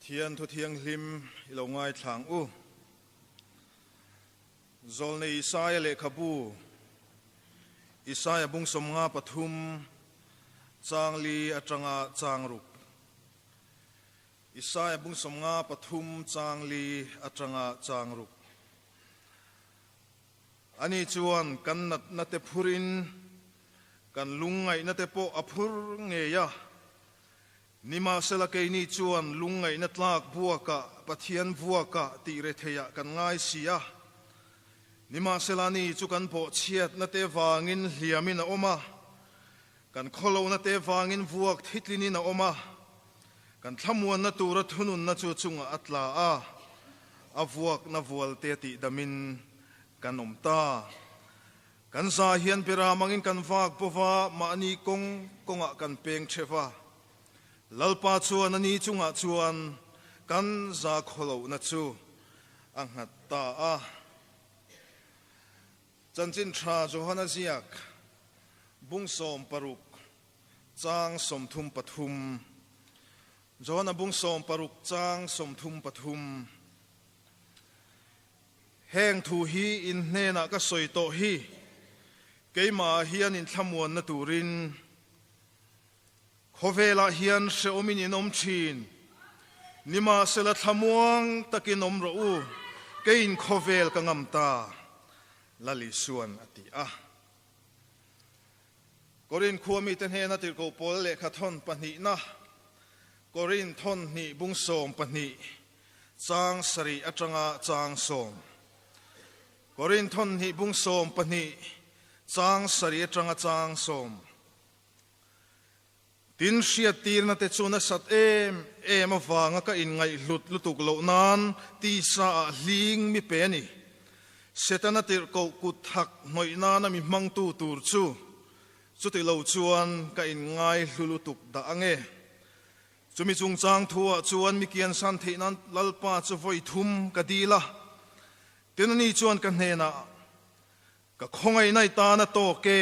Pathian thu thianghlim i lo ngaithla ang u. Zawlnei Isaia lehkhabu, Isaia bung 53, chang li atanga chang ruk. Isaia bung 53, chang li atanga chang ruk. Ani chuan kan natna te phurin kan lungngaihna te pawh a phur ngei a. Nimahsela keini chuan lungngaihna tlak buakah Pathian vuakah tih retheiah kan ngai si a. Nimahsela ani chu kan bawhchhiatna te vangin hliamin a awm a, kan khawlohna te vangin vuak thitlinin a awm a, kan thlamuanna tura thununna chu chungah a tla a, a vuakna vualte tihdamin kan awm ta. Kan za hian bera mangin kan vak bova, mahni kawng kawngah kan peng theuh a. Lalpa chuan a ni chungah chuan kan za khawlohna chu a nghat ta a. Chanchin Tha Johana ziak bung 60 chang 33 Johana bung 60 chang 33. Heng thu hi in hnenah ka sawi tawh hi, keimahah hian in thlamuanna turin khawvelah hian hrehawmin in awm thin. Nimahsela thlamuang takin awm rawh u, keiin khawvel ka ngam ta, Lal Isuan a ti a. Korin khua mite hnena tirhkoh pawl lehkha thawn pahnihna, Korin thawn hnih bung 12, chang 7 atanga chang 10. Korin thawn hnih bung 12, chang 7 atanga chang 10. Tin, hriattirna te chu nasat em em avanga ka inngaihhlut lutuk loh nan tisa ah hling mi pe a ni. Setana tirhkoh kut thak hnawih nana mi hmangtu tur chu chuti lo chuan ka inngaihlu lutuk dah ang e. Chumi chungchang thuah chuan mi kiansan theih nan Lalpa chu vawi thum ka dil a. Tin, ani chuan ka hnenah, Ka khawngaihna i tan a tawk e,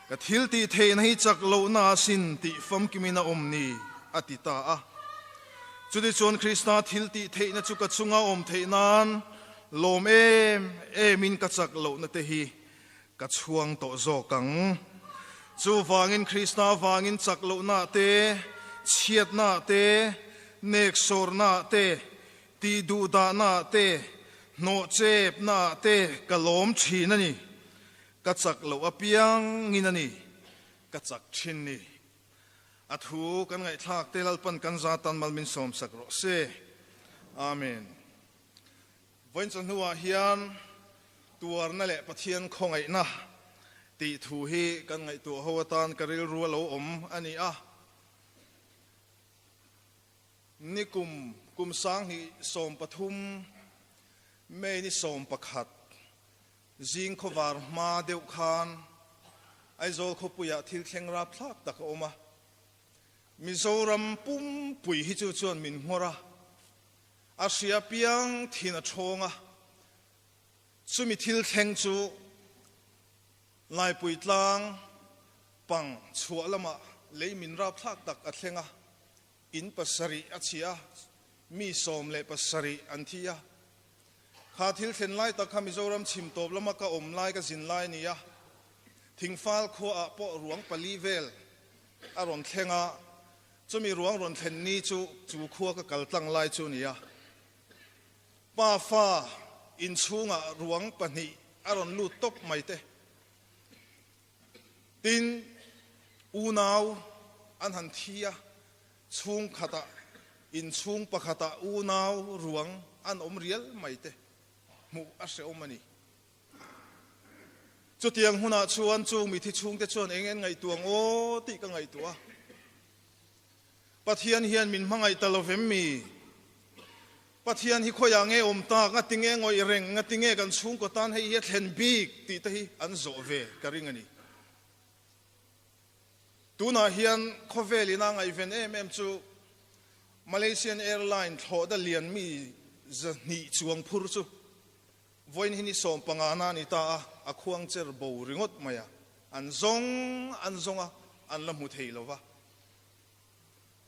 ka thil tih theihna hi chak lohna asin tih famkimin a awm ni, a ti ta a. Chutichuan Krista thil tih theihna chu ka chunga awm theih nan lawm em emin ka chak lohna te hi ka chhuang tawh zawk ang. Chuvangin Krista vangin chak lohna te, chhiatna te, neksawrna te, Tih duhdahnaah te, hnawhchepnaah te ka lawm thin a ni. Ka chak loh apiangin a ni, ka chak thin ni. A thu kan ngaihthlak te Lalpan kan za tan mal min sawmsak rawh se. Amen. Vawiin chawhnuah hian tuarna leh Pathian khawngaihna tih thu hi kan ngaihtuah ho atan ka rilru a lo awm a ni a. Nikum kum 2013 May ni 11 zing khawvar hma deuh khan Aizawl khawpuiah thil thleng rapthlak tak a awm a. Mizoram pumpui hi chu chuan min nghawr a, a hria piang thin a thawng a. Chumi thil thleng chu Laipui tlang pang chhuah lamah lei min rapthlak tak a thleng a. In 7 a chhia a, mi 17 an thi a. Kha thil thlen lai tak kha Mizoram chhim tawp lama ka awm lai ka zin lai a ni a. Thingfal khuaah pawh ruang pali vel a rawn thleng a, chumi ruang rawn thlen ni chu chu khua ka kal tlang lai chu a ni a. Pa fa inchhungah ruang pahnih a rawn lut tawp mai te. Tin, unau an han thi a, chhung khatah, inchhung pakhatah unau ruang an awm rial mai te hmuh a hrehawm a ni. Chutiang hunah chuan chung mithi chhungte chuan eng en ngaihtuah ang aw tih ka ngaihtuah a. Pathian hian min hmangaih ta lo vem mi? Pathian hi khawiah nge awm tak? Ngati nge ngawih reng? Ngati nge kan chhungkaw tan hei hi a thlen bik tih te hi an zawh ve ka ring a ni. Tunah hian khawvel ina ngaihven em em chu Malaysian Airline thlawhda lian mi 200 chuang phur chu vawiin hi ni 15 na a ni ta a, a khuang cher bo ringawt mai a, an zawng an zawng a, an la hmu thei lo va.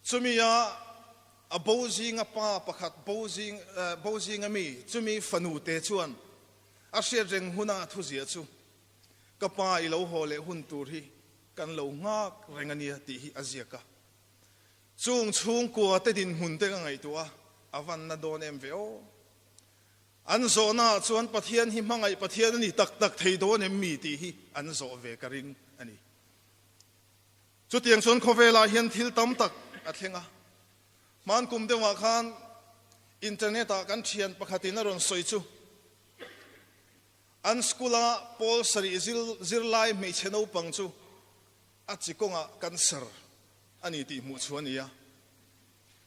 Chumi a. a bo zinga pa pakhat bo zing bo zinga mi chumi fanu te chuan a hriat reng huna a thuziah chu Ka pa i lo haw leh hun tur hi kan lo nghak reng a nia tih hi a ziak a. Chung chhungkua te dinhmun te ka ngaihtuah a, a van na dawn em ve aw. An zawhnaah chuan Pathian hi hmangaih Pathian a ni tak tak thei dawn em mi tih hi an zawh ve ka ring a ni. Chutiang chuan khawvelah hian thil tam tak a thleng a. Hman kum deuhah khan internet ah kan thian pakhatin a rawn sawi chu an school a pawl sarih zirlai hmeichhe naupang chu a chi kawngah cancer a ni tih hmuh chu a ni a.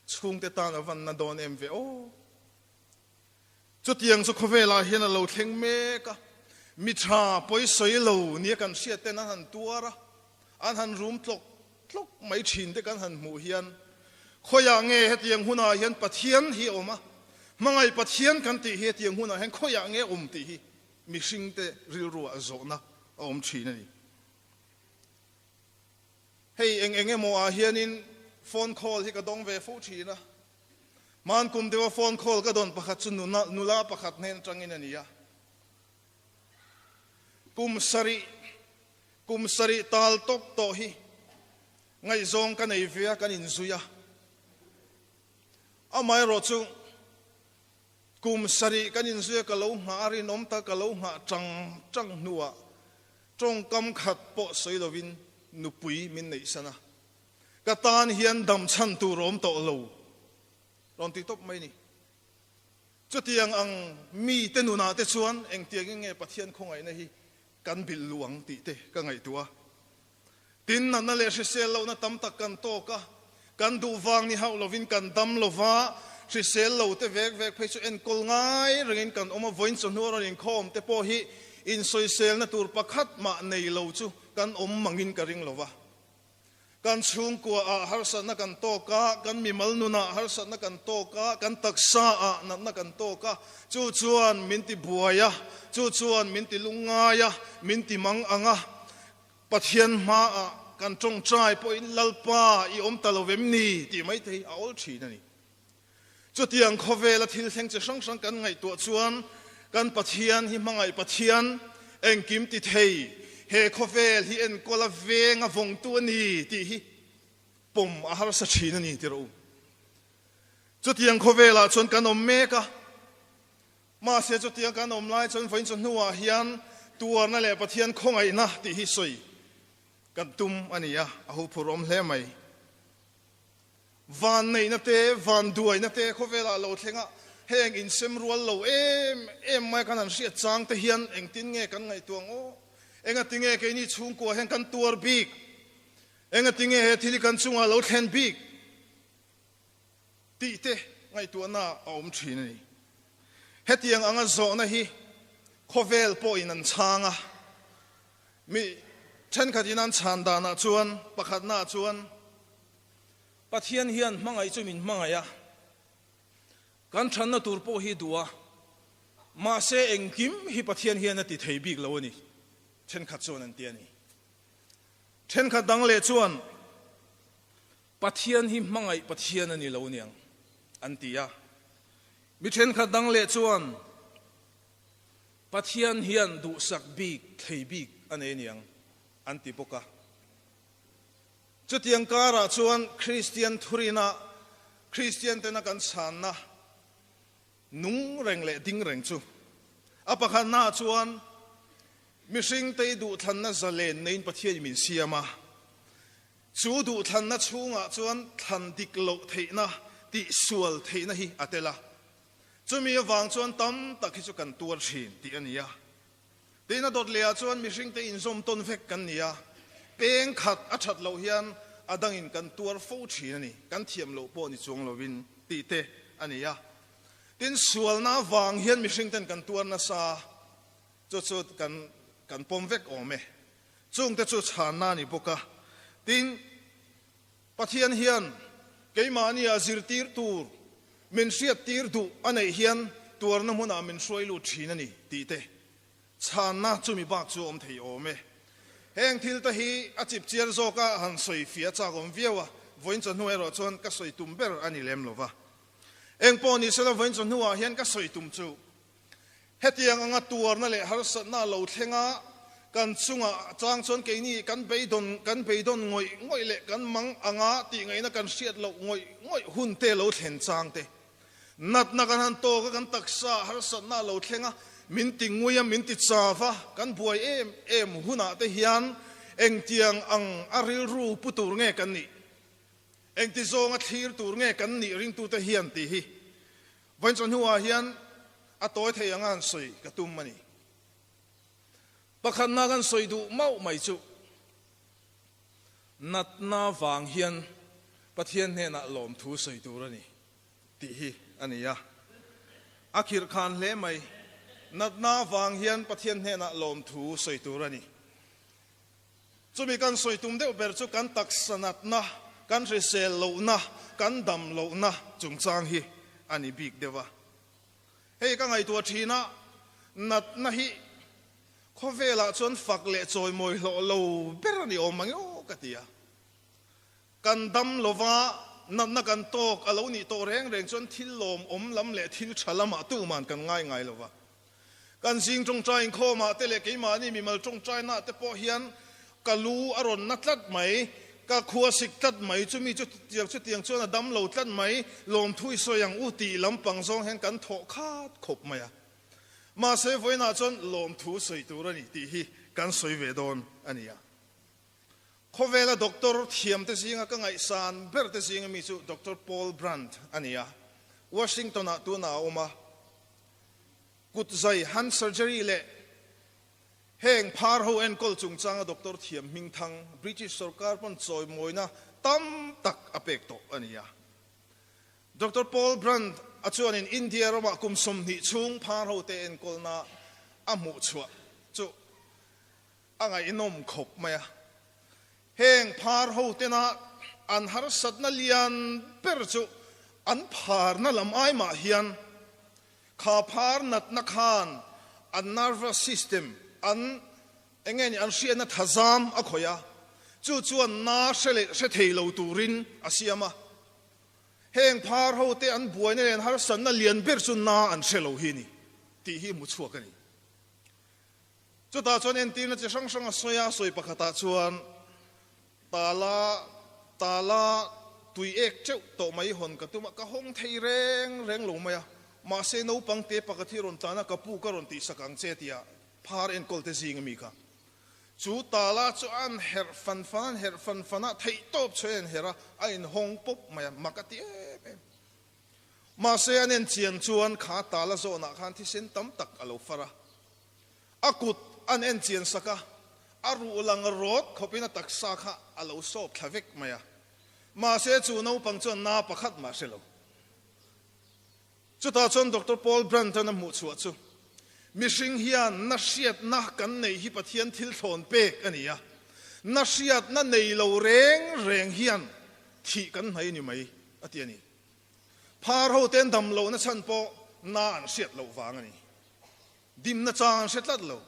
Chhungte tan a van na dawn em ve aw. Chutiang chu khawvelah hian a lo thleng mek a, mi tha pawi sawi lo nia kan hriat ten an han tuar a, an han rum tlawk tlawk mai thin te kan han hmuh hian khawiah nge hetiang hunah hian Pathian hi a awm a, hmangaih Pathian kan tih hi hetiang hunah hian khawiah nge a awm tih hi mihringte rilruah zawhna a awm thin a ni. Hei eng eng emaw ah hianin phone call hi ka dawng ve fo thin a, Hman kum deuha phone call ka dawn pakhat chu nuna nula pakhat hnen atangin a ni a. Kum sarih kum sarih tal tawp tawh hi ngaihzawng ka nei ve a, kan inzui a. Amaherawh chu kum sarih kan inzui a, ka lo nghah a rinawm ta, ka lo nghah tang tang hnuah tawngkam khat pawh sawi lovin nupui min neihsan a. Ka tan hian dam chhan tur awm tawh lo rawn ti tawp mai ni. Chutiang ang mite nunah te chuan engtiangin nge Pathian khawngaihna hi kan bilh luh ang tih te ka ngaihtuah a. Tin, natna leh hrisel lohna tam tak kan tawk a, kan duh vang ni hauh lovin kan dam lo va, hrisel lo te vek vek phei chu enkawl ngai rengin kan awm a, vawiin chawhnu a rawn inkhawm te pawh hi insawiselna tur pakhat mah nei lo chu kan awm mangin ka ring lo va. Kan chhungkua ah harsatna kan tawk a, kan mimal nunah harsatna kan tawk a, kan taksa ah natna kan tawk a, chu chuan min ti buai a, chu chuan min ti lungngai a, min ti mang ang a. Pathian hmaah kan tawngtai pawhin Lalpa i awm ta lo vem ni tih mai te hi a awl thin a ni. Chutiang khawvela thil thleng chi hrang hrang kan ngaihtuah chuan kan Pathian hi hmangaih Pathian, engkim ti thei, he khawvel hi enkawl a veng a vawngtu a ni tih hi pawm a harsa thin a ni ti rawh u. Chutiang khawvelah chuan kan awm mek a, mahse chutiang kan awm lai chuan vawiin chu hnuah hian tuarna leh Pathian khawngaihna tih hi sawi kan tum a ni a, a huphurhawm hle mai. Vanneihna te, vanduaina te khawvelah lo thleng a, heng insem rual lo em em mai kan han hriat chang te hian engtin nge kan ngaihtuah ang aw? Engati nge keini chhungkua hian kan tuar bik? Engati nge he thil hi kan chungah lo thlen bik? tih te ngaihtuahna a awm thin a ni. Hetiang anga zawhna hi khawvel pawhin an chhang a, mi thenkhatin an chhan danah chuan pakhatnaah chuan, Pathian hian hmangaih chu min hmangaih a, kan thanna tur pawh hi duh a, mahse engkim hi Pathian hian a ti thei bik lo a ni, thenkhat chuan an ti a ni. Thenkhat dang leh chuan Pathian hi hmangaih Pathian a ni lo niang an ti a. Mi thenkhat dang leh chuan Pathian hian duhsak bik thei bik a nei niang an ti bawk a. Chutiang karah chuan Kristian thurina Kristian tena kan chhanna nung reng leh ding reng chu a pakhatnaah chuan mihringte i duhthlanna zalen neiin Pathianin min siam a, chu duhthlanna chhungah chuan thlan dik loh theihna, tihsual theihna hi a tel a. Chumi avang chuan tam tak hi chu kan tuar thin tih a ni a. Tin, a dawt lehah chuan mihringte inzawm tawn vek kan ni a, peng khat a that loh hian a dangin kan tuar fo thin a ni, kan thiam loh pawh ni chuang lovin tih te a ni a. Tin, sualna avang hian mihringten kan tuar nasa, chu chu kan kan pawm vek awm e. Chungte chu chhanna a ni bawk a. Tin, Pathian hian keimahnia zirtir tur min hriattir duh a neih hian tuarna hmunah min hruai lut thin a ni tih te chhanna chumi bak chu a awm thei awm e. Heng thil te hi a chipchiar zawka han sawi fia chak awm viau a, Vawiin chawhnu erawh chuan ka sawi tum ber a ni lem lo va. Eng pawh ni sela vawiin chawhnuah hian ka sawi tum chu hetiang anga tuarna leh harsatna a lo thleng a, kan chungah chang chuan keini kan beidawn kan beidawn ngawih ngawih leh kan mang anga tih ngaihna kan hriat loh ngawih ngawih hun te lo thlen chang te. Natna kan han tawk a, kan taksa harsatna a lo thleng a, min ti ngui a, min ti chav a, kan buai em em hunah te hian engtiang ang a rilru pu tur nge kan nih? Engti zawnga thlir tur nge kan nih ringtute hian tih hi vawiin chawhnuah hian a tawi thei anga han sawi ka tum a ni. Pakhatna kan sawi duh mauh mai chu natna vang hian Pathian hnenah lawmthu sawi tur a ni tih hi a ni a. A khirh khan hle mai. Natna vang hian Pathian hnenah lawmthu sawi tur a ni. Chumi kan sawi tum deuh ber chu kan taksa natna, kan hrisel lohna, kan dam lohna chungchang hi a ni bik deuh a. Hei ka ngaihtuah thin a, natna hi khawvelah chuan fak leh chawimawi hlawh lo ber a ni awm ang emaw ka ti a. Kan dam lova natna kan tawk a lo nih tawh reng reng chuan thil lawmawm lam leh thil tha lamah tuman kan ngai ngai lova. Kan zing tawngtai inkhawmah te leh keimahni mimal tawngtainaah te pawh hian ka lu a rawn na tlat mai, ka khua sik tlat mai, chumi chu tiang chutiang chuan a dam lo tlat mai, lawmthu i sawi ang u tih lampang zawng hian kan thawh khat khawp mai a. Mahse vawiinah chuan lawmthu sawi tur a ni tih hi kan sawi ve dawn a ni a. Khawvela doctor thiam te zinga ka ngaihsan ber te zinga mi chu Doctor Paul Brand a ni a, Washington-ah tunah a awm a. Kut zai, hand surgery, leh heng phar ho enkawl chungchanga doctor thiam hmingthang British sorkar pawn chawimawina tam tak a pek tawh a ni a. Doctor Paul Brand a chuanin India ramah kum 20 chhung phar hote enkawlna a hmuhchhuah chu A ngaihnawm khawp mai a. Heng phar ho tena an harsatna lian ber chu an pharna lam ai mah hian kha phar natna khan an nervous system an eng nge ni an hriatna thazam a khawih a, chu chuan na hre leh hre thei lo turin a siam a. Heng phar ho te an buaina leh an harsatna lian ber chu na an hre lo hi a ni tih hi hmu chhuak a ni. Chutah chuan entirna chi hrang hrang a sawi a, sawi pakhatah chuan tala tala tui ek teuh tawh mai hawn ka tum a, ka hawng thei reng reng lo mai a, mahse naupang te pakhat hi rawn tlan a, ka pu ka rawn tihsak ang che tia phar enkawl te zing ami kha. Chu tala chu an herh fan fan an herh fan fan a, theihtawp chhuah an herh a, a inhawng pawp mai a, mak a ti em em. Mahse an enchian chuan kha tala zawnah khan thisen tam tak a lo far a. A kut an enchian sak a, a ruh lang rawt khawpin a taksa kha a lo sawp thla vek mai a. Mahse chu naupang chuan na pakhat mah hre lo. Chutah chuan Doctor Paul Brand-a'n a hmuh chhuah chu, Mihring hian na hriatna kan neih hi Pathian thil thlawn pek a ni a, na hriatna nei lo reng reng hian thih kan hnai ni mai, a ti a ni. Phar ho ten dam lohna chhan pawh na an hriat loh vang a ni. Dimna chang an hre tlat lo.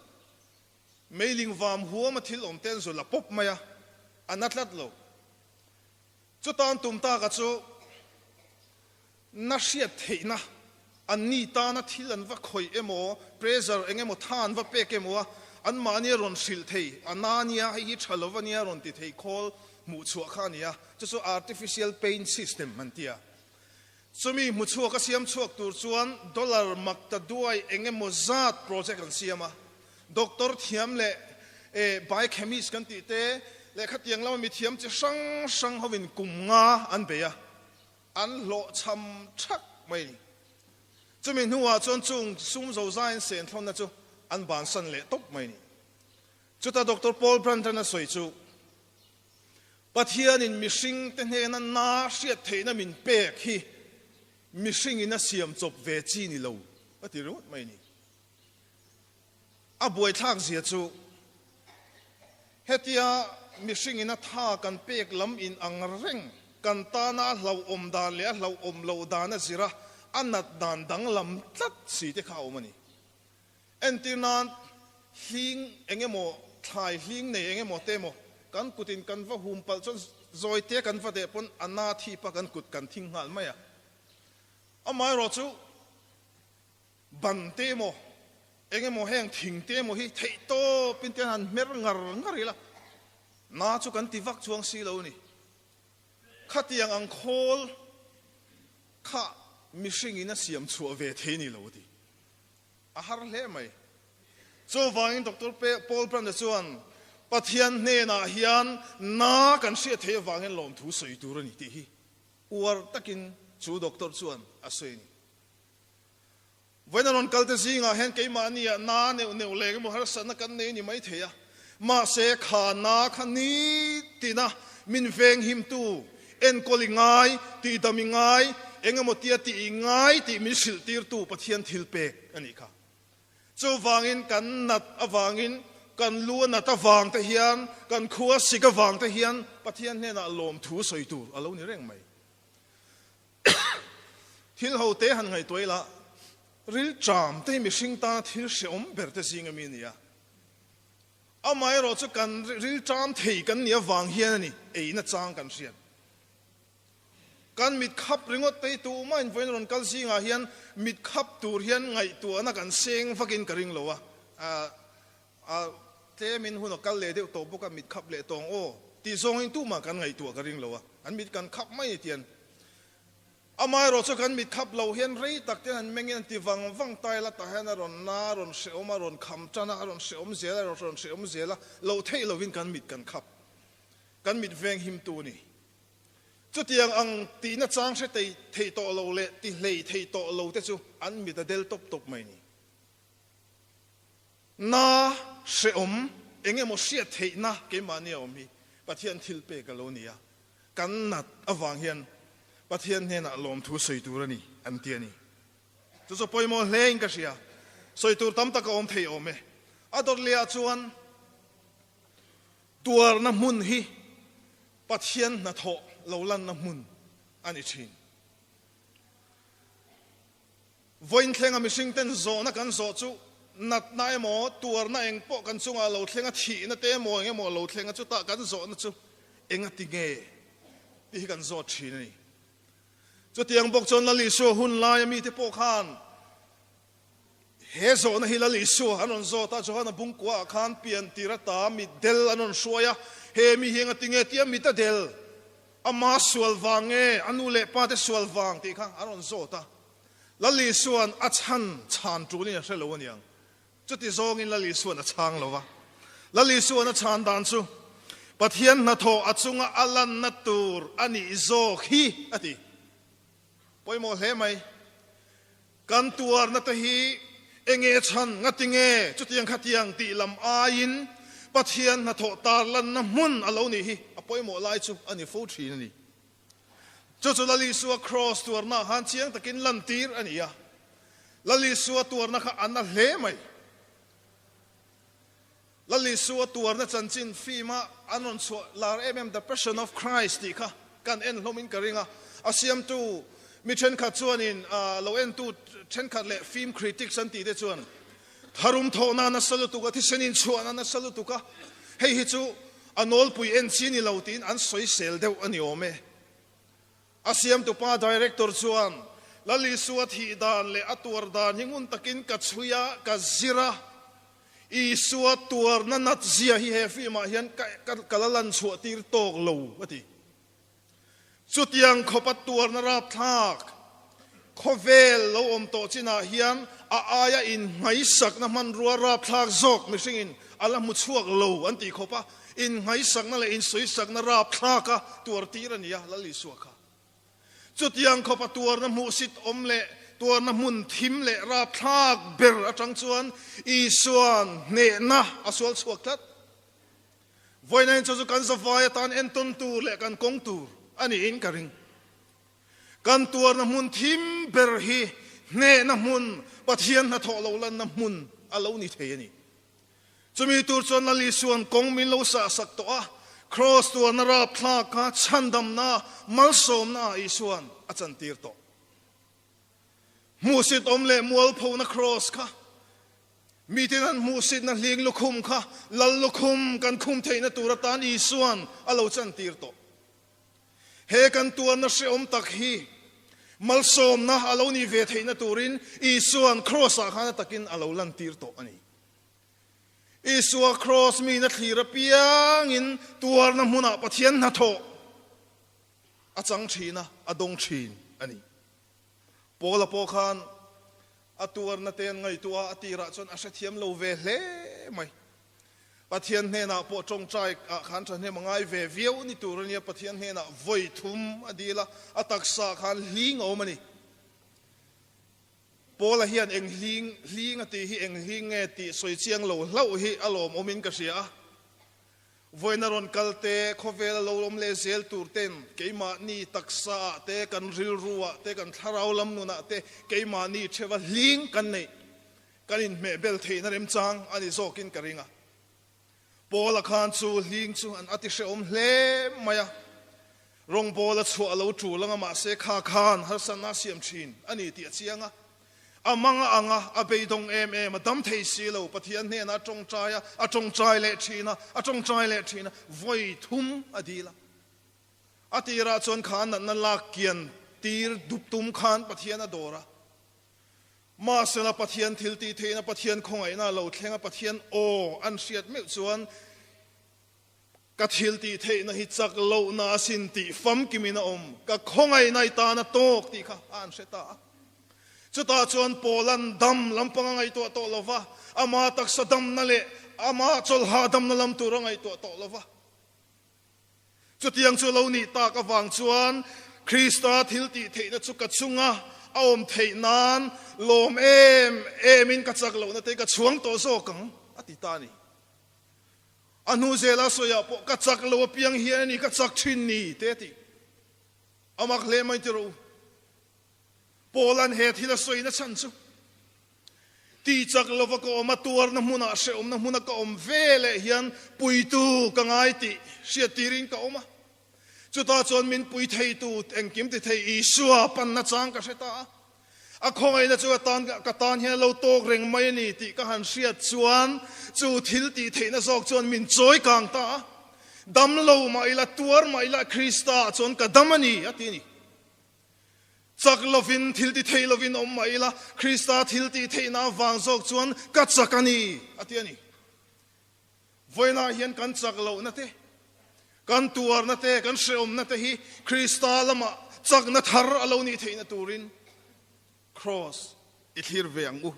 Meiling vam huam a thil awm te an zu la pawp mai a, a na tlat lo. Chutan tum taka chu na hriat theihna, an ni tana thil an va khawih emaw, pressure eng emaw tha an va pek emaw a, anmahni a rawn hrilh thei, a na nia, hei hi tha lo a nia rawn ti thei khawl hmuh chhuah kha a ni a, chu chu artificial pain system an ti a. Chumi hmu chhuak a siam chhuak tur chuan dollar mak ta duai eng emaw zat project an siam a. Doctor thiam leh biochemist kan tih te leh khatiang lama mithiam chi hrang hrang hovin kum nga an bei a, an hlawhchham thak mai a ni. Chumi hnuah chuan chung sum zozaiin senthlawnna chu an bansan leh tawp mai a ni. Chuta Doctor Paul Brunton a sawi chu, Pathianin mihringte hnena na hriat theihna min pek hi mihringin a siam chawp ve chi ni lo a ti ringawt mai a ni. A buaithlak zia chu hetia mihringin a tha kan pek lam in ang reng kan tana a hlauhawm dan leh a hlauhawm loh dan a zir a, a nat dan danglam tlat si te kha a awm a ni. Entir nan hling eng emaw, thlai hling nei eng emaw te emaw kan kutin kan va hum palh chuan Zawite kan va deh pawn a na thip a kan kut kan thing nghal mai a. Amaherawh chu ban te emaw eng emaw heng thing te emaw hi theih tawp in te han hmer ngar ngar ila na chu kan ti vak chuang si lo a ni. Khatiang ang khawl kha mihring in a siam chhuah ve thei ni lo a ti. A har hle mai. Chuvangin Doctor Paul Brand-a chuan Pathian hnenah hian na kan hriat theih avangin lawmthu sawi tur a ni tih hi uar takin chu doctor chuan a sawi a ni. Vawiin a rawn kalte zingah hian keimahniah na neuh neuh leh emaw harsatna kan nei a ni maithei a, mahse kha na kha nitina min venghimtu, enkawl i ngai, tihdam i ngai, eng emaw tia tih i ngai tih min hrilhtirtu Pathian thil pek a nih kha. Chuvangin kan nat avangin, kan lu a nat avang te hian, kan khua sik avang te hian Pathian hnenah lawmthu sawi tur a lo ni reng mai. Thil ho te han ngaihtuah ila, rilṭam te hi mihring tana thil hrehawm ber te zing ami a ni a. Amaherawh chu kan rilṭam thei kan nih avang hian a ni eina chang kan hriat. Kan mit khap ringawt te hi tumah in vawiin rawn kal zingah hian mit khap tur hian ngaihtuahna kan seng vakin ka ring lo a. Tlemin hun a kal leh deuh tawh bawk a, mit khap leh tawng aw tih zawngin tumah kan ngaihtuah ka ring lo a, an mit kan khap mai ni tian. Amaherawh chu kan mit khap lo hian rei tak ten an mengin an ti vang vang ta ila tah hian a rawn na, a rawn hrehawm, a rawn kham tan a, a rawn hrehawm zel a, a rawn hrehawm zel a, loh theih lovin kan mit kan khap. Kan mit veng himtu a ni. Chutiang ang tihna chang hre thei tawh lo leh ti hlei thei tawh lo te chu an mit a del tawp tawp mai ni. Na hrehawm eng emaw hriat theihna keimahni a awm hi Pathian thil pek a lo ni a, kan nat avang hian Pathian hnenah lawmthu sawi tur a ni an ti a ni. Chu chu pawimawh hlein ka hria, sawi tur tam tak a awm thei awm e. A dawt lehah chuan tuarna hmun hi Pathian hnathawh lo lanna hmun a ni thin. Vawiin thlenga mihring ten zawhna kan zawh chu natna emaw, tuarna eng pawh kan chungah lo thleng a, thihna te emaw eng emaw lo thleng a, chutah kan zawhna chu enga ti nge tih hi kan zawt thin a ni. Chutiang bawk chuan Lal Isua hun laia mite pawh khan he zawhna hi Lal Isua an rawn zawt a, Johana bungkuaah khan pian tir ata mitdel an rawn hruai a, he mi hi enga ti nge tia mit a del? Ama sual vang nge a nu leh pa te sual vang tih kha an rawn zawt a. Lal Isua'n a chhan chhan tulin a hre lo aniang. Chuti zawngin Lal Isua'n a chhang lo va. Lal Isua'n a chhan dan chu, Pathian hnathawh a chunga a lanna tur a nih zawk hi a ti. Pawimawh hle mai. Kan tuarna te hi enge chhan ngati nge chutiang khatiang tih lam aiin Pathian hnathawh tarlanna hmun a lo nih hi a pawimawh lai chu a ni fo thin a ni. Chu chu Lal Isua kraws tuarna khan chiang takin lantir a ni a. Lal Isua tuarna kha a na hle mai. Lal Isua tuarna chanchin film a an rawn chhuah lar em em The Passion of Christ tih kha kan en hlawmin ka ring a. A siamtu mi thenkhat chuanin lo entu thenkhat leh film critics an tih te chuan tharum thawhna nasa lutuk a, thisen inchhuahna nasa lutuk a, hei hi chu a nawlpui en chi ni lo tiin an sawisel deuh a ni awm e. A siamtupa director chuan, Lal Isua thih dan leh a tuar dan hi ngun takin ka chhui a, ka zir a. Isua tuarna nat zia hi he film ah hian ka la lan chhuah tir tawk lo, a ti. Chutiang khawpa tuarna rapthlak khawvel lo awm tawh chinah hian a aia innghaisakna hmanrua rapthlak zawk mihringin a la hmu chhuak lo an tih khawpa innghaisakna leh insawisakna rapthlaka tuar tir a ni a, Lal Isua kha. Chutiang khawpa tuarna hmuhsit awm leh tuarna hmun thim leh rapthlak ber atang chuan Isua'n hnehna a sual chhuak tlat. Vawiin chu chu kan zavai atan entawn tur leh kan kawng tur a niin ka ring. Kan tuarna hmun thim ber hi hnehna hmun, Pathian hnathawh lo lanna hmun a lo ni thei a ni. Chumi tur chuan Lal Isua'n kawng min lo sahsak tawh a, Kraws tuarna rapthlak kha chhandamna, malsawmna ah Isua'n a chantir tawh. Hmuhsit awm leh mualphona Kraws kha, miten an hmuhsitna hling lukhum kha Lal lukhum kan khum theihna tur atan Isua'n a lo chantir tawh. He kan tuarna hrehawm tak hi malsawmna a lo nih ve theihna turin Isua'n Kraws-ah khan a takin a lo lantir tawh a ni. Isua Kraws mina thlir apiangin tuarna hmunah Pathian hnathawh a chang thin a, a dawng thin a ni. Paula pawh khan a tuarna te an ngaihtuah a, a tirah chuan a hrethiam lo ve hle mai. Pathian hnenah pawh tawngtai ah khan thahnem a ngai ve viau ni tur a nia, Pathian hnenah vawi thum a dil a, a taksa ah khan hling a awm a ni. Paula hian eng hling, hling a tih hi eng hling nge tih sawi chiang lo hlauh hi a lawmawm in ka hria a. Vawiin a rawn kal te, khawvel a lo awm leh zel tur ten keimahni taksa ah te, kan rilru ah te, kan thlarau lam nun ah te keimahni theuha hling kan neih, kan inhmeh bel theihna remchang a ni zawkin ka ring a. Paula khan chu hling chu an a ti hrehawm hle mai a, rawngbawl a chhuah a lo tul anga mahse kha khan harsatna a siam thin a ni tih a chiang a. A mang a ang a, a beidawng em em a, dam thei si lo, Pathian hnenah a tawngtai a, a tawngtai leh thin a, a tawngtai leh thin a, vawi thum a dil a. A tirah chuan kha natna lak kian tir dup tum khan Pathian a dawr a. Mahsela Pathian thil tih theihna, Pathian khawngaihna a lo thleng a, Pathian aw an hriat meuh chuan ka thil tih theihna hi chak lohna asin tih famkimin a awm, ka khawngaihna i tan a tawk tih kha a an hre ta a. Chutah chuan Paula'n dam lampang a ngaihtuah tawh lo va, ama taksa damna leh ama chawlhah damna lam tur a ngaihtuah tawh lo va. Chutiang chu lo nih tak avang chuan Krista thil tih theihna chu ka chunga a awm theih nan lawm em emin ka chak lohna te ka chhuang tawh zawk ang, a ti ta a ni. A hnu zela sawiah pawh ka chak lo apiang hian a ni ka chak thin ni te a ti. A mak hle mai ti rawh u. Paula'n he thil a sawina chhan chu ti chak lova ka awm a, tuarna hmunah hrehawmna hmuna ka awm ve leh hian puitu ka ngai tih hriat tirin ka awm a. Chutah chuan min pui theitu engkim ti thei Isua panna chang ka hre ta a. A khawngaihna chu ka tan hian a lo tawk reng mai a ni tih ka han hriat chuan chu thil tih theihna zawk chuan min chawi kang ta a. Dam lo mah ila, tuar mah ila Krista ah chuan ka dam a ni, a ti a ni. Chak lovin, thil ti thei lovin awm mah ila, Krista thil tih theihna avang zawk chuan ka chak a ni, a ti a ni. Vawiinah hian kan chak lohna te, kan tuarna te, kan hrehawmna te hi Krista lamah chakna thar a lo nih theihna turin Kraws i thlir ve ang u.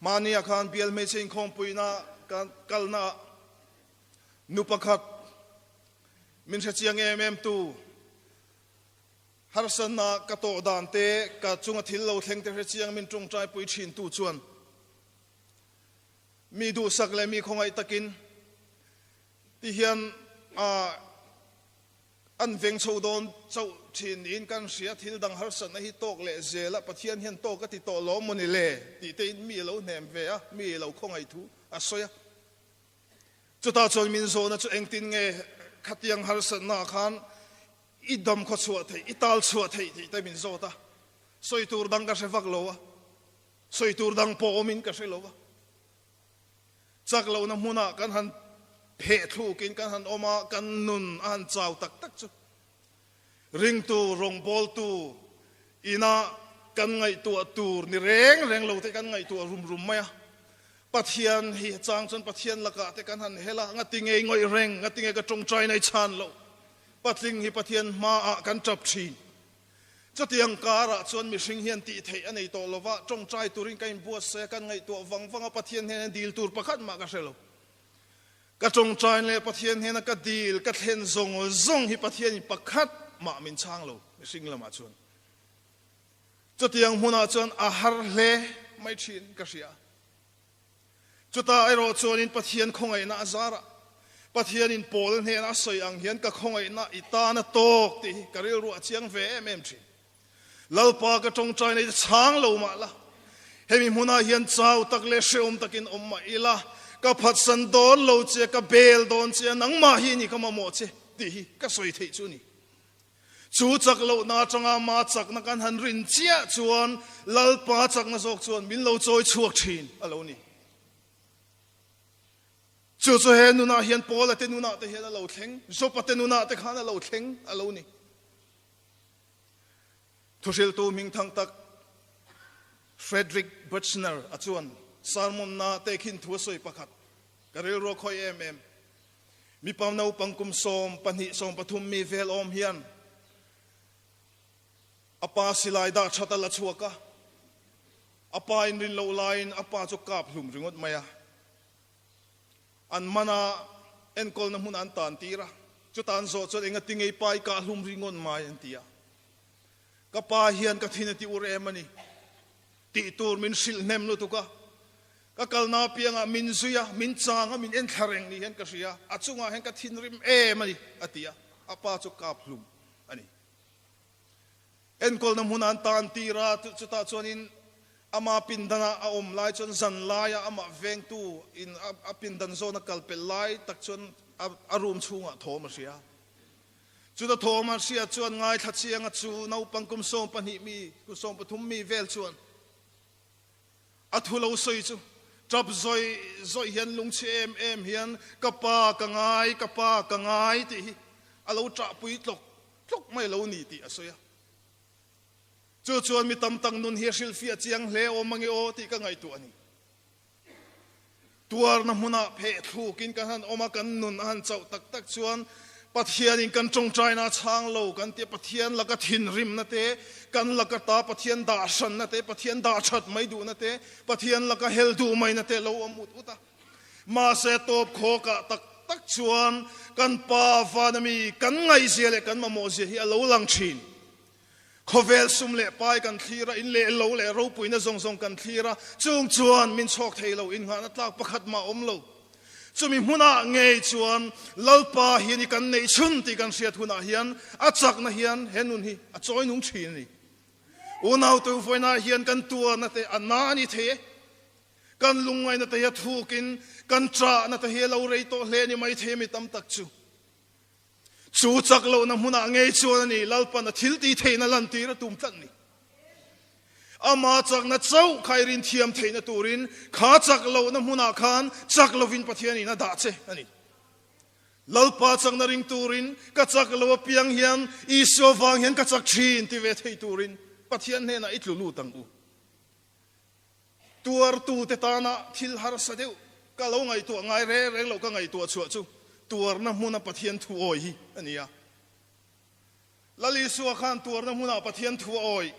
Hmania khan bial hmeichhe inkhawmpuina kan kalnaah nu pakhat min hrechiang em em tu harsatna ka tawh dan te, ka chunga thil lo thleng te hrechiang min tawngtaipui thin tu chuan mi duhsak leh mi khawngaih takin ti hian an veng chho dawn chauh thin niin kan hria, thil dang harsatna hi tawk leh zel a, Pathian hian tawk a ti tawh lawm maw ni le tih te in mi a lo hnem ve a, mi a lo khawngaih thu a sawi a. Chutah chuan min zawhna chu engtin nge khatiang harsatna ah khan i dam khaw chhuah theih, i tal chhuah theih tih te min zawt a, sawi tur dang ka hre vak lo a, sawi tur dang pawh awmin ka hre lo a. Chak lohna hmunah kan han pheh thlukin kan han awm a, kan nun a han chau tak tak chu. Ringtu, rawngbawltu ina kan ngaihtuah tur ni reng reng lo te kan ngaihtuah rum rum mai a. Pathian hi a chang chuan Pathian lakah te kan han hel a, ngati ngei ngawih reng, ngati nge ka tawngtai na i chhan loh. Patling hi Pathian hmaah kan tap thin. Chutiang karah chuan mihring hian tih theih a nei tawh lo va, tawngtai turin ka inbuatsaih a, kan ngaihtuah vang vang a, Pathian hnena dil tur pakhat mah ka hre lo. Ka tawngtai leh Pathian hnena ka dil, ka thlen zawng zawng hi Pathianin pakhat mah min chhang lo mihring lamah chuan. Chutiang hmunah chuan a har hle mai thin ka hria. Chutah erawh chuanin Pathian khawngaihna a zar a, Pathianin Paul hnena a sawi ang hian ka khawngaihna i tan a tawk tih hi ka rilru a chiang ve em em thin. Lalpa ka tawngtaina i chhang lo mah la, hemi hmunah hian chau tak leh hrehawm takin awm mah ila, ka phatsan dawn lo che, ka bel dawn che a, nangmah hi ni ka mamawh che tih hi ka sawi theih chu a ni. Chu chak lohna atanga ma chakna kan han rin chiah chuan Lalpa chakna zawk chuan min lo chawi chhuak thin a lo ni. Chu chu he nunah hian Paula te nunah te hian a lo thleng, Jopa te nunah te khan a lo thleng a lo ni. Thuhriltu hmingthang tak Frederick Buechner a chuan sermon na tehkhin thu a sawi pakhat, Ka rilru a khawih em em. Mipa naupang kum 12, 13 mi vel awm hian a pa silai dah that a la chhuak a, a pa inrin loh laiin a pa chu kap hlum ringawt mai a. An man a, enkawlna hmun an tan tir a, chuta an zawh chuan enga ti ngei pa i kah hlum ringawt mai an ti a. Ka pa hian ka thin a ti ur em a ni tih tur min hrilh hnem lutuk a, ka kalna apiangah min zui a, min chang a, min enthla reng ni hian ka hria, a chungah hian ka thinrim em a ni a ti a, a pa chu kap hlum a ni. Enkawlna hmun an tan tir a, chutah chuanin ama pindanah a awm lai chuan zan laia amah vengtu in a pindan zawn a kal pelh lai tak chuan a room chhungah thawm a hria. Chuta thawm a hriat chuan ngaithla chianga chu naupang kum 12 mi, kum 13 mi vel chuan a thu lo sawi chu tap zawih zawih hian lungchhi em em hian ka pa ka ngai, ka pa ka ngai tih hi a lo ṭahpui tlawk tlawk mai lo ni tih a sawi a. Chu chuan mi tam tak nun hi a hrilhfiah chiang hle awm ange aw tih ka ngaihtuah a ni. Tuarna hmunah pheh thlukin kan han awm a, kan nun a han chauh tak tak chuan Pathianin kan tawngtaina a chhang lo kan tia, Pathian laka thinrimna te, kan laka ta Pathian dah hranna te, Pathian dah that mai duhna te, Pathian laka hel duh maina te lo awm ut ut a. Mahse tawp khawkah tak tak chuan kan Pa vana mi kan ngaihzia leh kan mamawhzia hi a lo lang thin. Khawvel sum leh pai kan thlir a, in leh lo leh ropuina zawng zawng kan thlir a, chung chuan min chhawk thei lo, innghahna tlak pakhat mah awm lo. Chumi hmunah ngei chuan Lalpa hian i kan neih chhun tih kan hriat hunah hian a chakna hian he nun hi a chawi nung thin a ni. Unau teuvawiinah hian kan tuarna te a na a ni thei e. Kan lungngaihna te hi a thukin kan ṭahna te hi a lo rei tawh hle a ni maithei a mi tam tak chu. Chu chak lohna hmunah ngei chuan a ni Lalpan a thil tih theihna lantir a tum tlat ni. Ama chakna chauh kha i rin thiam theihna turin kha chak lohna hmunah khan chak lovin Pathianin a dah che a ni. Lalpa chakna ring turin ka chak lo apiang hian Isua vang hian ka chak thin ti ve thei turin Pathian hnenah i tlu lut ang u. Tuartute tana thil harsa deuh ka lo ngaihtuah ngai reng reng loh ka ngaihtuah chhuah chu tuarna hmuna Pathian thu awi hi a ni a. Lal Isua khan tuarna hmunah Pathian thu a awi.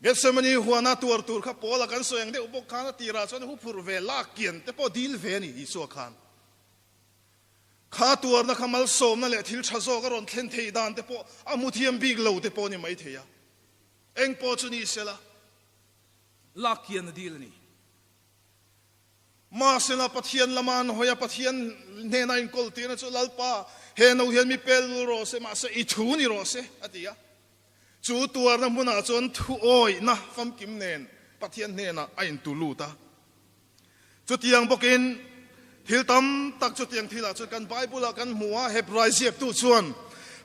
Gethsemane huana tuar tur kha Paula kan sawi ang deuh bawk khan a tirah chuan hu phurh ve lak kian te pawh dil ve a ni Isua khan. Kha tuarna kha malsawmna leh thil tha zawk a rawn thlen theih dan te pawh a hmu thiam bik lo te pawh a ni maithei a. Eng pawh chu ni sela. Lak hian a dil a ni. Mahsela Pathian lama an hawi a, Pathian hnena inkawl tirna chu Lalpa, he no hian mi pel lul rawh se, mahse i thu ni rawh se, a ti a. Chu tuarna hmunah chuan thuawihna famkim nen Pathian hnenah a intu lut a. Chutiang bawkin thil tam tak chutiang thilah chuan kan Bible-ah kan hmu a, Hebrai ziaktu chuan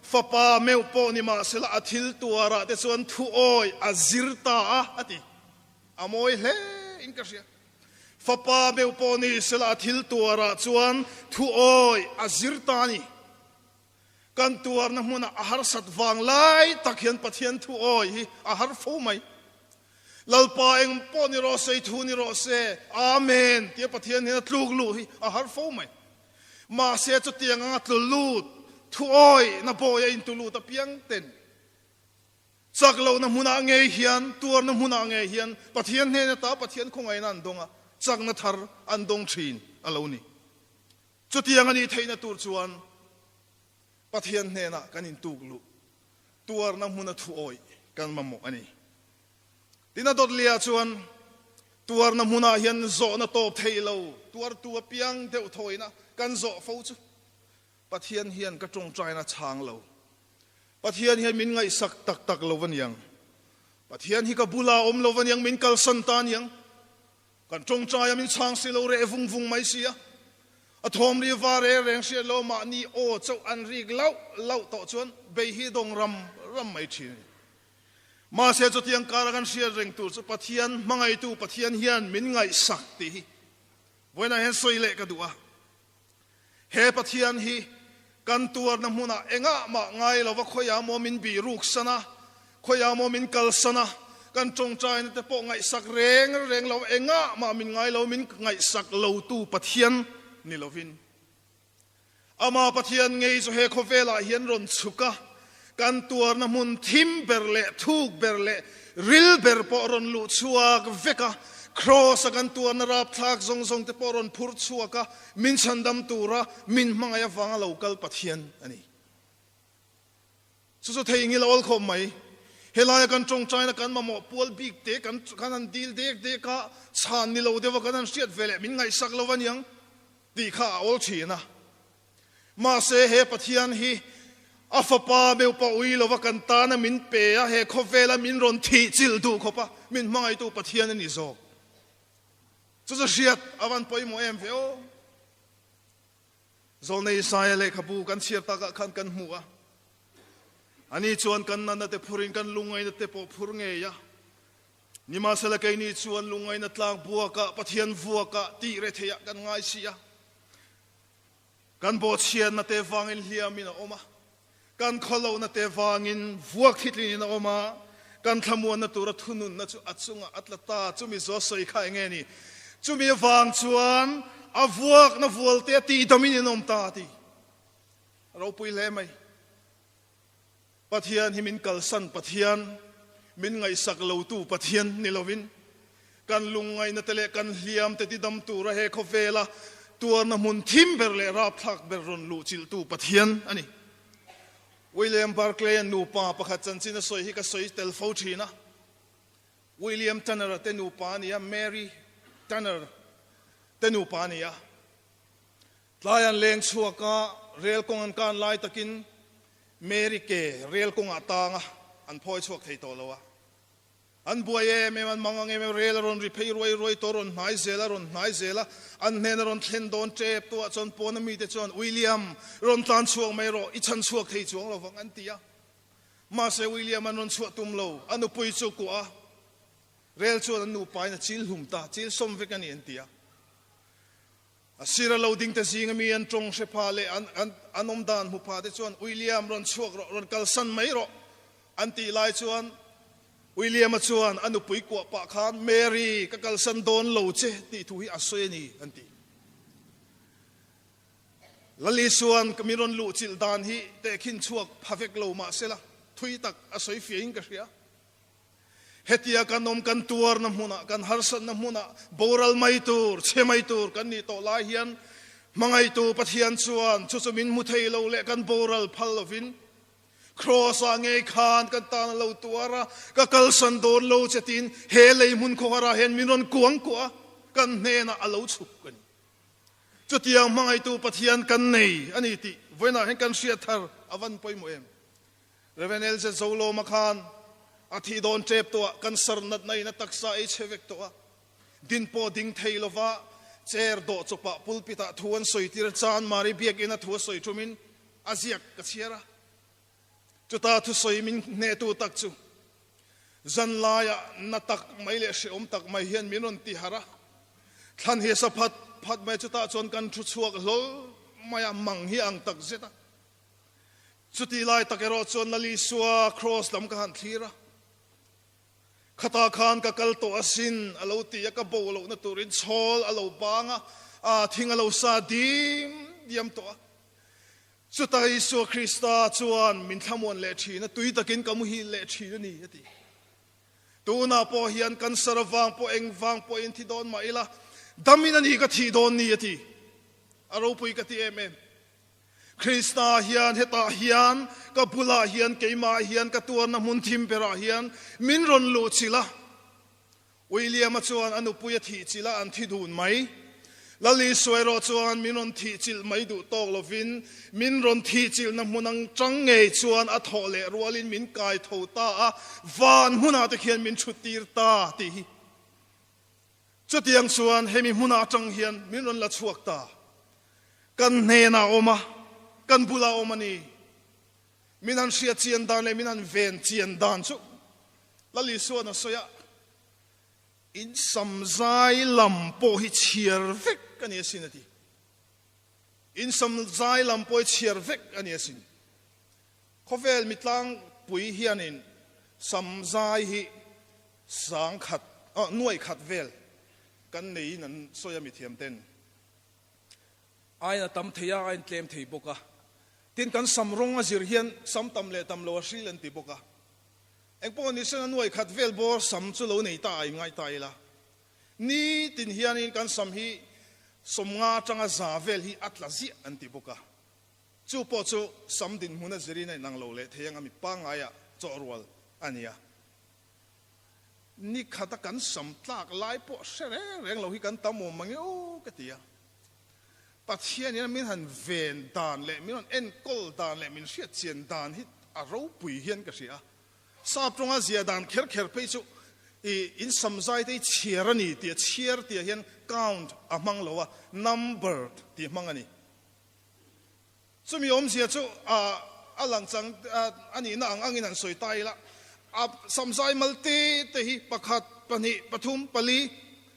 fapa meuh pawh ni mahsela a thil tuarah te chuan thuawi a zir ta a, a ti. A mawi hle in ka hria. Fapa meuh pawh ni sela a thil tuarah chuan thuawi a zir ta a ni. Kan tuarna hmunah a harsat vang lai tak hian Pathian thuawi hi a har fo mai. Lalpa eng pawh ni rawh se, i thu ni rawh se, Amen tia Pathian hian a tluk luh hi a har fo mai. Mahse chutiang anga tlu lut, thuawi na bawi a intu lut apiang ten chak lohna hmunah ngei hian, tuarna hmunah ngei hian Pathian hnen ata Pathian khawngaihna an dawng a, chakna thar an dawng thin a lo ni. Chutiang a nih theihna tur chuan Pathian hnenah kan intuk luh, tuarna hmuna thuawih kan mamawh a ni. Tin, a dawt lehah chuan tuarna hmunah hian zawhna tawp thei lo, tuartu apiang deuh thawina kan zawh fo chu Pathian hian ka tawngtaina chhang lo. Pathian hian min ngaihsak tak tak lo aniang. Pathian hi ka bula awm lo aniang, min kalsan ta aniang. Kan tawngtai a min chhang si lo reh vung vung mai si a, a thawm ri va reng reng hriat lo mahni aw chauh an rik lauh lauh tawh chuan bei hi dawng ram ram mai thin a ni. Mahse chutiang kara kan hriat reng tur chu Pathian hmangaitu Pathian hian min ngaihsak tih hi vawiinah hian sawi leh ka duh a. He Pathian hi kan tuarna hmunah engah mah ngai lova khawiah maw min bih ruksan a, khawiah maw min kalsan a, kan tawngtaina te pawh ngaihsak reng reng lo, engah mah min ngai lo, min ngaihsak lotu Pathian ni lovin. Amah Pathian ngei chu he khawvelah hian rawn chhuk a, kan tuarna hmun thim ber leh thuk ber leh ril ber pawh rawn luh chhuak vek a, Kraws-a kan tuarna rapthlak zawng zawng te pawh rawn phur chhuak a, min chhandam tura min hmangaih avanga lo kal Pathian a ni. Chu chu thei ngil a awl khawp mai. Helaia kan tawngtaina kan mamawh pual bik te kan kan han dil dek dek a, chhan ni lo deuha kan han hriat ve leh min ngaihsak lo aniang tih kha a awl thin a. Mahse he Pathian hi a fapa meupa ui lova kan tana min pe a, he khawvela min rawn thih chilh duh khawp a, min hmangaihtu Pathian a ni zawk. Chu chu hriat a van pawimawh em ve aw. Zawlnei Isaia lehkhabu kan chhiar takah khan kan hmu a, ani chuan kan nana te phurin kan lungngaihna te pawh phur ngei a. Nimahsela keini chuan lungngaihna tlak buakah Pathian vuakah tih retheiah kan ngai si a. Kan bawhchhiatna te vangin hliamin a awm a, kan khawlohna te vangin vuak thitlinin a awm a, kan thlamuanna tura thununna chu a chungah a tla ta. Chumi zaw sawi kha eng nge ni? Chumi avang chuan a vuakna vualte a tihdamin in awm ta a ti. A ropui hle mai. Pathian hi min kalsan Pathian, min ngaihsak lotu Pathian ni lovin, kan lungngaihna te leh kan hliam te tidam tura he khawvela tuarna hmun thim ber leh rapthlak ber rawn luhchilhtu Pathian a ni. William Barclay-a nupa pakhat chanchin a sawi hi ka sawi tel fo thin a. William Tanner-a te nupa a ni a, Mary Tanner te nupa a ni a. Tlai an leng chhuak a, rel kawng an kan lai takin Mary ke rel kawngah tang a, an phawi chhuak thei tawh lo a. An buai em em, an mang ang em em, rel a rawn ri phei ruai ruai tawh, a rawn hnai zel a, rawn hnai zel a, an hnen a rawn thlen dawn tep tuah chuan pawn a mite chuan, William, rawn tlan chhuak mai rawh, i chhan chhuak thei chuang lo vang, an ti a. Mahse William an rawn chhuah tum lo, a nupui chu kuah a, rel chuan an nupain a chil hlum ta, chil sawm vek a ni, an ti a. A sira lo dingte zinga mi an tawng hre pha leh an an awm dan hmu pha te chuan William rawn chhuak rawh, rawn kalsan mai rawh an tih lai chuan William-a chuan a nupui kuah pah khan Mary ka kalsan dawn lo che tih thu hi a sawi a ni an ti. Lali chuan ka mi rawn luh chilh dan hi tehkhin chhuak pha vek lo mahsela thui tak a sawi fiahin ka hria. Hetia kan awm kan tuarna hmunah, kan harsatna hmunah boral mai tur, chhe mai tur kan nih tawh lai hian hmangaihtu Pathian chuan chu chu min hmu thei lo leh kan boral phal lovin Kraws-ah ngei khan kan tan a lo tuar a, ka kalsan dawn lo che tiin he lei hmun khawharah hian min rawn kuang kuah a, kan hnenah a lo chhuk a ni. Chutiang hmangaihtu Pathian kan nei a ni tih vawiinah hian kan hriat thar a van pawimawh em? Rev. LZ Zolawma khan a thih dawn tep tawh a, cancer natna in a taksa ei chhe vek tawh a, din pawh ding thei lova chair dawh chawpah pulpit ah thu an sawi tir chan Mari biakinn a thu a sawi thumin a ziak ka chhiar a. Chuta thusawi min hnehtu tak chu zanlaiah na tak mai leh hrehawm tak mai hian min rawn ti harh a, thlan hi a sa phat phat mai chutah chuan kan thu chhuak hlawl mai a, mang hi a ang tak zet a. Chutih lai tak erawh chuan Lal Isua Kraws lam ka han thlir a, Khatah khan ka kal tawh asin a lo ti a, ka bo lohna turin chhawl a lo bang a, a thing a lo sa dim diam tawh a. Chutah Isua Krista chuan min thlamuan leh thin a, tui takin ka muhil leh thin a ni, a ti. Tunah pawh hian cancer avang pawh eng vang pawhin thi dawn mah ila, damin a ni ka thih dawn ni, a ti. A ropui ka ti em em. Krista hian hetah hian ka bulah hian keimah hian ka tuarna hmun thim berah hian min rawn luh chilh a. William-a chuan a nupui a thih chilh a, an thi dun mai. Lal Isua erawh chuan min rawn thih chilh mai duh tawk lovin min rawn thih chilhna hmun ang tang ngei chuan a thawh leh rualin min kai tho ta a, van hmunah te khian min thut tir ta tih hi. Chutiang chuan hemi hmunah atang hian min rawn la chhuak ta. Kan hnenah a awm a, kan bulah a awm a ni. Min han hriat chian dan leh min han ven chian dan chu Lal Isua'n a sawi a, In samzai lam pawh hi chhiar vek a ni asin a ti. In sam zai lam pawh i chhiar vek a ni asin. Khawvel mitlangpui hianin sam zai hi sangkhat, nuaih khat vel kan neiin an sawi a mithiam ten. Ain a tam thei a, ain tlem thei bawk a. Tin, kan sam rawng a zir hian sam tam leh tam lo a hril an ti bawk a. Engpawh ni sen a nuaih khat vel bawr sam chu lo nei ta a ingai ta ila. Ni tin hianin kan sam hi sawmnga atanga za vel hi a tla ziah an ti bawk a. Chu pawh chu sam dinhmun a zirin a inang lo leh thei ang a mi pangaiah chawh rual a ni a. Ni khata kan sam tlak lai pawh hre reng reng lo hi kan tam awm mange aw ka ti a. Pathianin min han ven dan leh min rawn enkawl dan leh min hriat chian dan hi a ropui hian ka hria a. Sap tawnga zia dan kher kher phei chu i in sam zai te hi chhiar a ni tih a chhiar tih ah hian count a hmang lo a, numbered tih hmang a ni. Chumi awmzia chu a lang chang a nihna ang angin an sawi ta ila, a samzai mal te te hi pakhat, pahnih, pathum, pali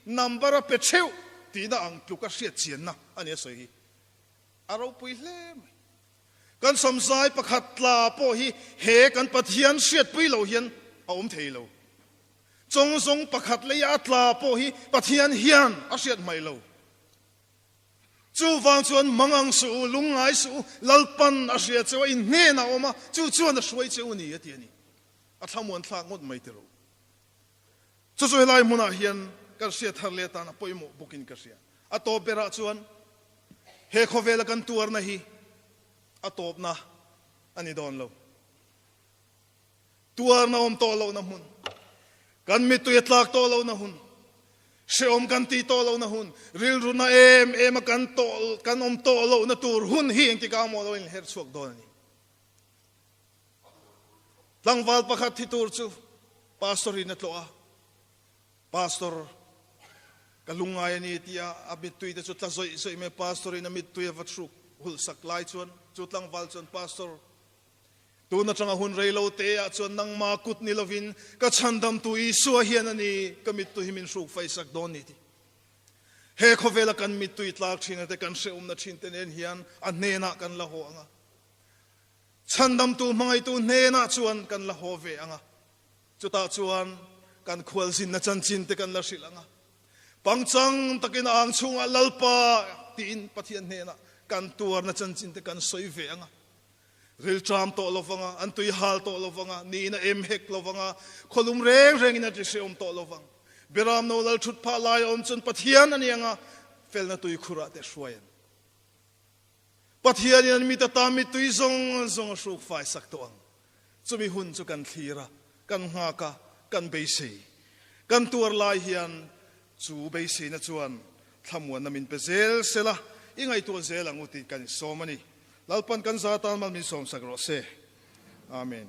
number a pe theuh tihna ang tluk a hriat chianna a ni a sawi hi. A ropui hle mai. Kan samzai pakhat tla pawh hi he kan Pathian hriatpui lo hian a awm thei lo. Chawngzawng pakhat leia a tla pawh hi Pathian hian a hriat hmaih lo. Chuvang chuan mangang suh u, lungngai suh u, Lalpan a hria cheu a, in hnenah a awm a, chu chuan a hruai cheu ni, a ti a ni. A thlamuan thlak ngawt mai tiro. Chu chu helai hmunah hian kan hriat thar leh atan a pawimawh bawkin ka hria. A tawp berah chuan he khawvela kan tuarna hi a tawpna a ni dawn lo. Tuarna awm tawh lohna hmun, kan mittui a tlak tawh lohna hun, hrehawm kan tih tawh lohna hun, rilru na em em a kan tawh kan awm tawh lohna tur hun hi engtikah maw lo inher chhuak dawn a ni. Tlangval pakhat thi tur chu pastor in a tlawh a, Pastor, ka lungngai a ni tia a mittui te chu tla zawih zawih mai pastor in a mittui a va thruk hulh sak lai chuan chu tlangval chuan pastor, Tun atanga hun rei lo te ah chuan nangma kut ni lovin ka chhandamtu Isua hian a ni ka mittui hi min hruk faisak dawn ni ti. He khawvela kan mittui tlak thin ate kan hrehawmna thin te nen hian a hnenah kan la haw ang a. Chhandamtu hmangaihtu hnenah chuan kan la haw ve ang a. Chutah chuan kan khualzinna chanchin te kan la hrilh ang a. Pangchang takin a ang chhungah Lalpa tiin Pathian hnenah kan tuarna chanchin te kan sawi ve ang a. Rilṭam tawh lo vang a, an tui hal tawh lo vang a, niin a em hek lo vang a, khawlum reng rengin a tihrehawm tawh lo vang. Biram no lal ṭhut phah lai a awm chuan Pathian a ni ang a, felna tuikhurah te hruai an. Pathianin an mit ata mittui zawng zawng a hruk fai sak tawh ang. Chumi hun chu kan thlir a, kan nghak a, kan beisei. Kan tuar lai hian chu beiseina chuan thlamuanna min pe zel sela, i ngaihtuah zel ang u tih kan insawm a ni. Lalpan kan za tan mal min sawmsak rawh se. Amen.